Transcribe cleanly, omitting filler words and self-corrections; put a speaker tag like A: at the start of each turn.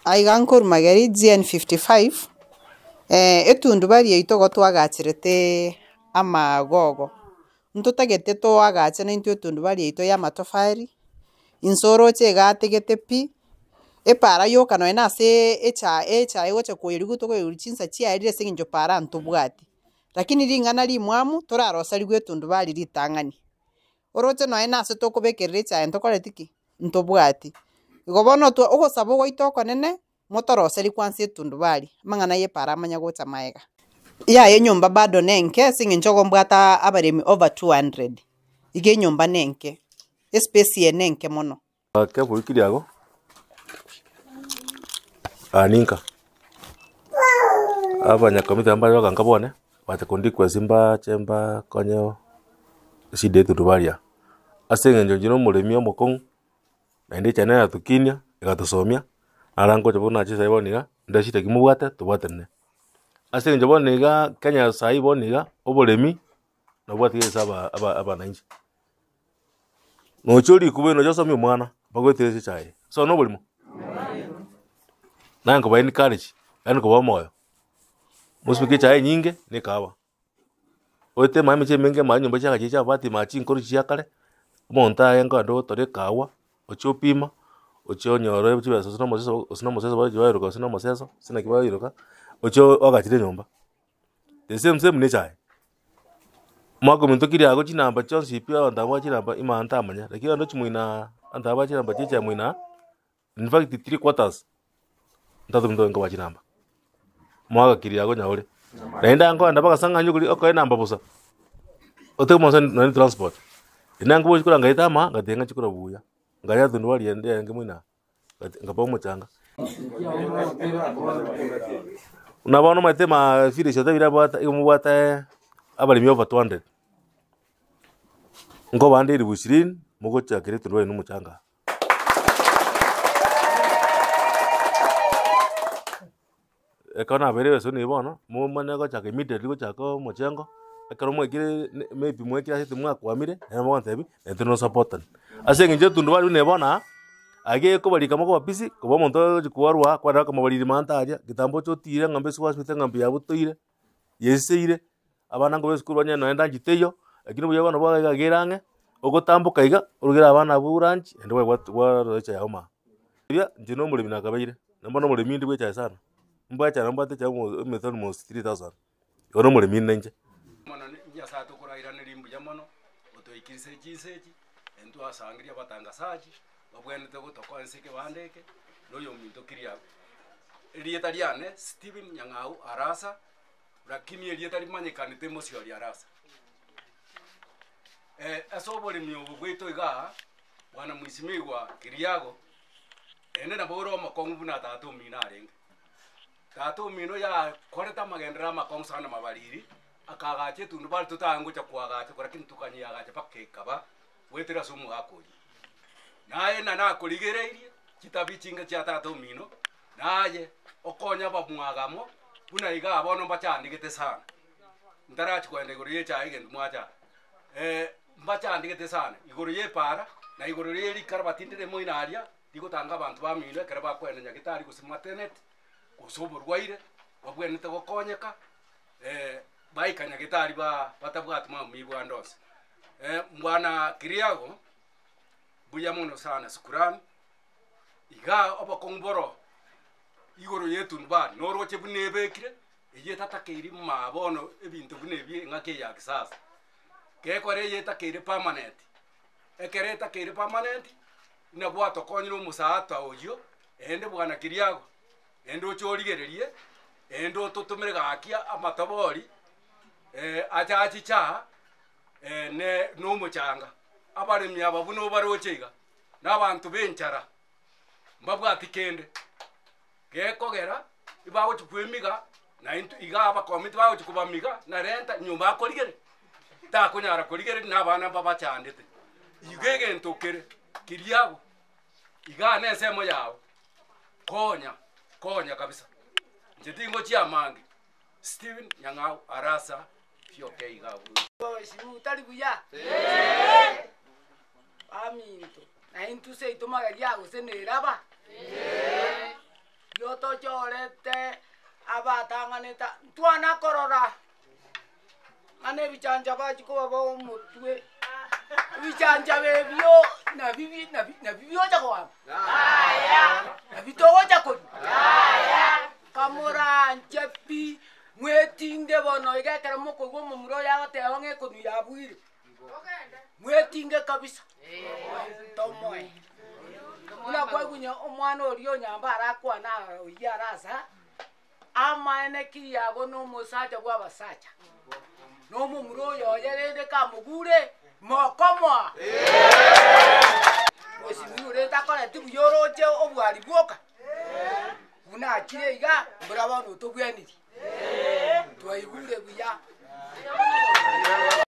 A: Aiga nkorwa Mageri GN 55, etundubari yaito igo twagacherete amagogo, ntotagete toagache naintwe etundubari yaito ya amatofari, inse oroche iga atigete pi, epara yoka nonye na aseee echae echae egocha koiyerigwa tokoiyerigwa chinsa chiarire ase eng'encho para ntobwati. Lakini ring'ana rimwamu toraroseriwe etundubari ritang'ani. Oroche nonye na ase tokobekerera echae ntokoreti ki? Ntobwati. Igo bono twa ogosaba gwaito okonene, motoroserie kwansa etundubari, amang'ana ya epara amanye gocha maega. Yaya enyomba bado nenke ase eng'encho igo mbwate abaremi over 200, iga enyomba nenke, espace eye nenke mono.
B: Ake boiki riago, aninka. Abanyakomiti mbare baganka bwane, bacha kondikwesi mbache mbakonye eshida etundubari aa. Ase eng'encho inche na omoremi omokong'u, naende echae nayatokinia, egatosomia, naro ngocha bono nache saii bono iga, nde shida ki mobwate tobwatanane. Ase eng'encho bono iga Kenya saii bono iga, oboremi nobwate ase aba aba abananchi. Nochia orikube nochia osomie omwana, bagoetere ase echae, ase one oborimo? Naye nkoba encourage, yaani koba omoyo, mosibeke echae enyinge na ekahawa. Oete emanye emechie emenge emanye nyomba chiagacha chia amabati ma chinkoro chia kare, omonto aye nkogenda ogotore ekahawa, ochie opima, ochie onyore chibesa gose na omoseso gose na omoseso baroka gose na omoseso, gose naki baroka, ochie oagachere enyomba. The same same ne echae. Omwaka ominto keri ago chinamba chionsi pi abanto abwo chinamba imanye ntamanya, lakini onde chimoina abanto aba chinamba chia echae moina, in fact three quarters ntato minto nkoba chinamba. Omwaka keri ago nyaore. Naende nkoenda mpaka ng'a onye okoe enamba bosa, otebe mose nonye transport. Naende nkobochi korwa ngaeta ama, ngateba ng'a chikora buya, nkaya tundubari ende yarenge moina. Nkaba omochanga. Buna bono omanyete ma village otebire abwate igo mobwate abaremi over 200. Nkobande elifu ishirini, mogochakera etundubari na omochanga. Ekero nabeire ebesoni eye bono, momanye gochaka immediately gochaka omochengo, ekero mwaikire ne maybe mwaikire ase timwakwamire, nere mogontebia, naintwe nosapotani. Ase eng'encho etundubari buna eye bono aa, aiga ekobarika mokoba busy, koba omonto ogochi kwarwa aa, kwarora komobariri manto aria, kitambo oche otire eng'ombe ase gwasibete eng'ombe yabutoire, yesiseire, abana nkoba esukuru banyore nonye lunch teiyo, lakini obuya bono bwa iga iga ere ang'e, ogotamboka iga, orugere abana abwo lunch, naende bwa bwarora echae yao maa. Riria inche na omoremi nakabeire, na bono omoremi inde bwa echae sana, mbwa echae nabo mbwate echae omo emete almost 3000, igo na omoremi inde inche.
C: Mono Nyasae tokorairanerie mbuya mono, otoikirise chinsa echi, intwasangeria abatangasaji, babwenerete gotokoa ense ekebanda eke, na oyominto Kiriago. Erieta riane Stephen Nyang'au Arasa, Lakini erieta rimanyekanete mosiori Arasa. Ase oboremi obo bwaito igaa, bwana mwisimigwa Kiriago, ende nabo ore omokong'u buna tata omino arenge. Tata omino yakorete amagenderero amakong'u sana mabariri, akaagacha etundubari totaange gocha koagacha lakini tokanyeagacha mpaka ekaba goetera ase omogaka oyio. Naye na nakorigereirie chitabi chinge chia tata omino, naye okonye abamwagamo buna igaa bono mbachandegete sana, ntarachia kogenda igoro y'echae egento mwacha mbachandegete sana igoro y'epaara na igoro ye rikarabati ndire moino aria rigotanga abanto bamino ekero bakoenda nyagetari gose maternity gose oborwaire babwenerete gokonyeka baika nyagetari ba batabwati maumibu ande onsi. Bwana Kiriago, mbuya mono sana shukrani. Igaa obokong'u boro igoro y'etundubari, noroche buna ebekire, eyio etatakeiri maa bono ebinto buna ebi engaki eye ya kisasa. Gekora eyio etakeire permanent, ekero etakeire permanent, buna gwatokonyire omosaata oyio, ende bwana Kiriago, ende oche origererie, ende ototomere gaki amatobori, ache achiche aa, ne na omochanga. Abaremi aba buna obaroche iga. Na abanto b'enchara mbabwati kende, gekogera ibagochia kwemiga, na intwe iga abakomiti bagochia kobamiga na renta nyomba akorigere, takonyara korigereria na abana mbabachandete. Igo egento kere keria abwo, igaa na ensemo yao, konya, konya kabisa. Inche tingochia amange, Stephen Nyang'au Arasa Fioke iga abwo.
D: Tari buya? Baminto, na intwe seito mageria gose neraba? Tochorete abatang'anete ntwana korora ng'a nebichancha bachia kobaba omotwe, ebichancha ebio nabi nabi nabi biocha kogamba? Nabi togocha koria? Kamoranche pi, mwetinge bono iga ekero mokoigwa omomura oyo agoteba ng'a ekonu yabuire. Mwetinge kabisa, tomoe. Buna kwaigwa omwana oria onyamba arakwane oyio arasa, amaene ki yago na omosacha bwa abasacha, na omomura oyo oye rende kamogure.